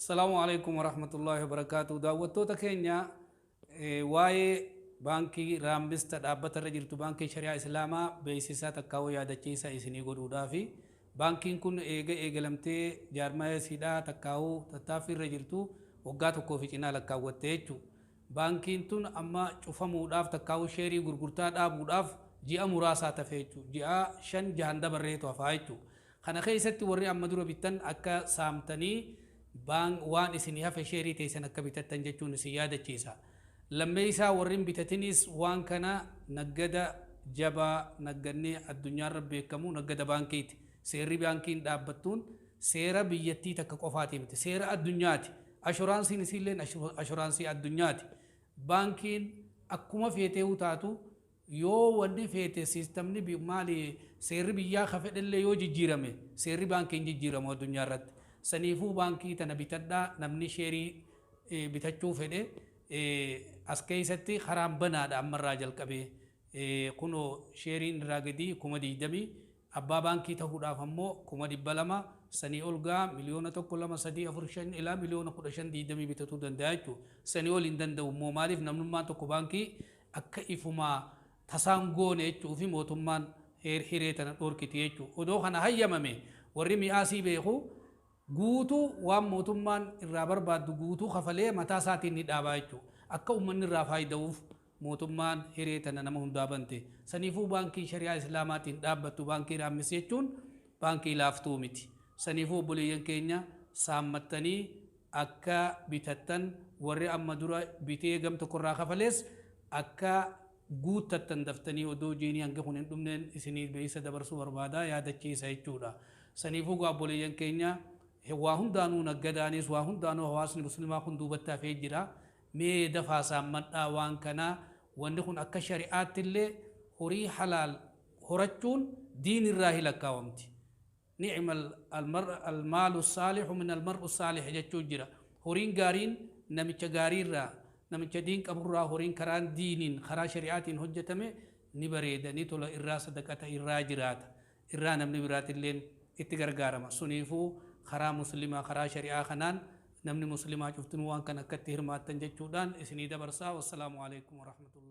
Asalaamu alaikum warahmatullaahi wabarakaatu. Daawwattoota keenya, waa'ee baankii Raambista dhaabbata irra jirtu, baankii shari'aa islaamaa beeksisaa takkaawoo yaadachiisa isinii godhuudhaafi. Baankiin kun eega eegalamtee jaarmaya siidhaa takkaawuu tattaaffii irra jirtu waggaa tokkoo fi cinaa lakkaawwatte jechuu. Baankiin tun amma cufamuudhaaf takkaawuu sheerii gurgurtaa dhaabuudhaaf ji'a muraasaa tafe jechuu. Ji'a 5 jahan dabarreetu hafaa jechuu. Kana keessatti warri amma dura bittan akka saamtanii waan isinii hafe sheerii teessan akka bitattan jechuun isin yaadachiisa. Lammeessaa, warri hin bitatinis waan kana naggada jabaa naggannee addunyaarra beekamu naggada baankiiti. Seerri baankiin dhaabbattuun seera biyyattii takka qofaati miti. Seera addunyaati. Ashuraansiin isiilleen ashuraansii addunyaati. Baankiin akkuma feetee taatu, yoo wanni feete siistamni maali seerri biyyaa ka fedhellee yoo jijjiirame, seerri baankiin jijjiiramu addunyaa irratti. Saniifuu baankii tana bitadhaa. Namni sheerii bitachuu fedhe as keessatti karaan banaadha ammarraa jalqabee. Kunoo sheeriin irraa gadii 20,000, abbaa baankii ta'uudhaaf ammoo 200,000, sanii ol gaa 1,000,000, 2, 3, 4, 5 ilaa 15,000,000, 20 bitatuu danda'a jechuudha. Sanii ol hin danda'u immoo. Maaliif? Namnummaan tokko baankii akka ifumaa tasaan goone jechuu fi mootummaan hiree tana dhorkiti jechuudha. Odoo kana hayyamame, warri mi'aasii beeku guutuu waan mootummaan irraa barbaaddu guutuu kafalee mataa isaatiin ni dhaabaa jechuudha. Akka uummanni irraa faayida'uuf mootummaan hiree tana nama hundaa bante. Saniifuu baankii shari'aa islaamaatiin dhaabbattu baankii Raammis jechuun baankii laaftuu miti. Saniifuu obboleeyyan keenya, saammattanii akka bitattan, warri amma dura bitee gam tokkorraa kafalees akka guuttattan daftanii odoo jiinii hanga kun hin dhumneen isinii beeksisa dabarsuu barbaada, yaadachiisa jechuudha. Saniifuu obboleeyyan keenya, waa hundaanuu naggadaanis waa hundaanuu hawaasni muslimaa kun duubatti hafee jira. Mee dafaa saammadhaa waan kanaa. Wanni kun akka shari'aatti illee horii halaal horachuun diin irraa hin lakkaawamti. نعم المال الصالح من المرء الصالح jechuu jira. Horiin gaariin namicha gaariirraa, namicha diin qaburraa, horiin karaan diiniin karaa shari'aatiin hojjetame ni bareeda, ni tola, irraa sadaqata, irraa jiraata, irraa namni biraatilleen itti gargaarama. Suniifuu karaa muslimaa, karaa shari'aa kanaan namni muslimaa cuftinuu waan kana akkatti hirmaattan jechuudhaan isinii dabarsaa. Wassalaamu alaikum warahmatullahi.